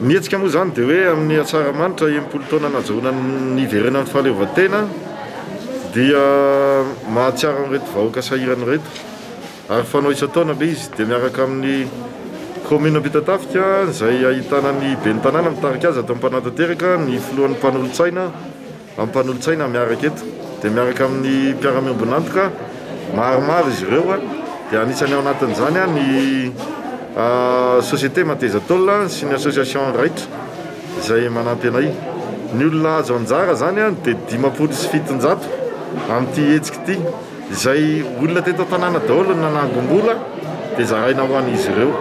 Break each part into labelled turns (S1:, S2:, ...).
S1: Ny hetsika moa izany dia hoe amin'ny Asaramanitra 60 taona nahazahoana niverenan'ny fahaleovantena dia mahatsiaro an'ireto vahoaka sahirana ireto ary fanao isan-taona ilay izy dia miaraka amin'ny Commune Ampitatafika izay ahitana ny ben'ny tanàna mitarika azy ato am-panatanteraka, ny filohan'ny mpanolotsaina, amin'ny mpanolotsaina miaraka eto dia miaraka amin'ny mpiara-miombon'antoka maromaro izy ireo dia anisan'ny ao anatin'izany ny société Mateza Tôle sy ny association Raitra izay manampy anay. Ny olona azo anjara izany dia 750 amin'ity hetsika ity izay olona teto an-tanàna daholo no nanangom-bola dia zaraina ho an'izy ireo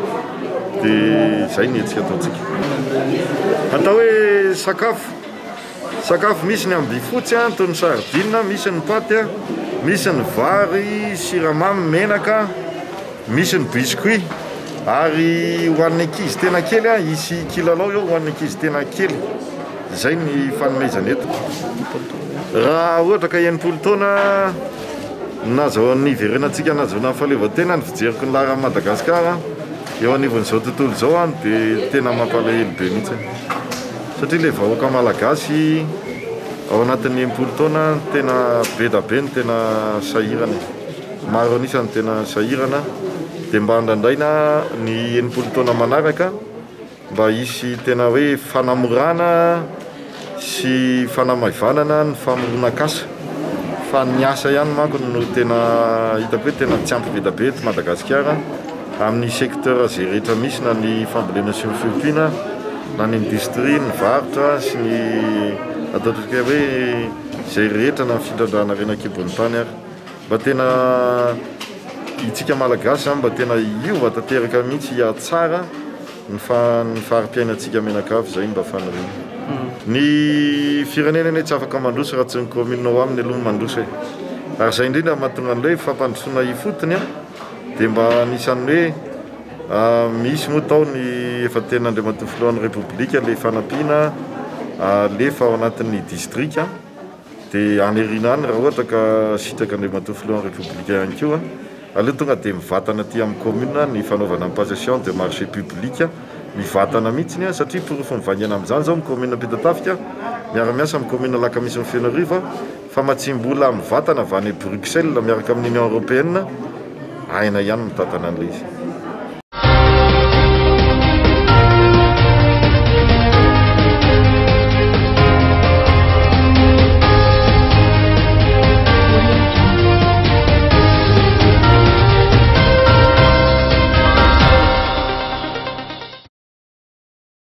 S1: dia izay ny hetsika ataontsika. Atao hoe sakafo. Sakafo misy ny ambifotsy toy ny sardine, misy ny paty, misy ny vary, siramamy, menaka, misy ny biscuit ary ho an'ny ankizy tena kely hisy kilalao eo ho an'ny ankizy tena kely. Izay ny fanomezana eto. Raha ohatra ka 60 taona nahazoan'ny niverenantsika nahazoana ny fahaleovantena ny fijeriko ny laharan'i Madagasikara eo anivon'izao tontolo izao dia tena mampalahelo be mihitsy. Satria ilay vahoaka malagasy ao anatin'ny 60 taona tena be da be no tena sahirana e. Maro an'isa no tena sahirana dia mba andrandraina ny 60 taona manaraka mba hisy tena hoe fanamorana sy fanamaivanana ny famoronan-kasa fa ny asa ihany manko no tena hitako hoe tena tsy ampy be da be eto Madagasikara. Amin'ny secteur izay rehetra misy na ny fambolena sy ny fiompiana na ny industrie, ny varotra sy ny ataontsika hoe izay rehetra na ny fitrandrahana harena an-kibon'ny tany ary. Mba tena itsika Malagasy izany mba tena hiova tanteraka mihitsy hihatsara ny ny fari-piainantsika mianakavy izay mba faniriana. Ny firenena anie tsy afaka mandroso raha tsy ny commune ao aminy aloha no mandroso e. Ary izay indrindra no mahatonga an'ilay fampandrosoana ifotony an. Dia mba anisan'ny hoe misy moa tao ny efa tenin'Andriamatoa Filohan'ny Repoblika ilay fanampiana alefa ao anatin'ny distrika dia any aoriana any raha ohatra ka sitrak'Andriamatoa Filohan'ny Repoblika ihany koa aleo tonga dia mivatana aty amin'ny commune ny fanaovana ny passation de marché public mivatana mihitsy satria porofo mivaingana amin'izany izao ny commune Ampitatafika miara-miasa amin'ny commune Alakamisy Fenoarivo Famatsiam-bola mivantana avy any Bruxelles miaraka amin'ny Union Européenne, aina ihany mitantana an'ilay izy.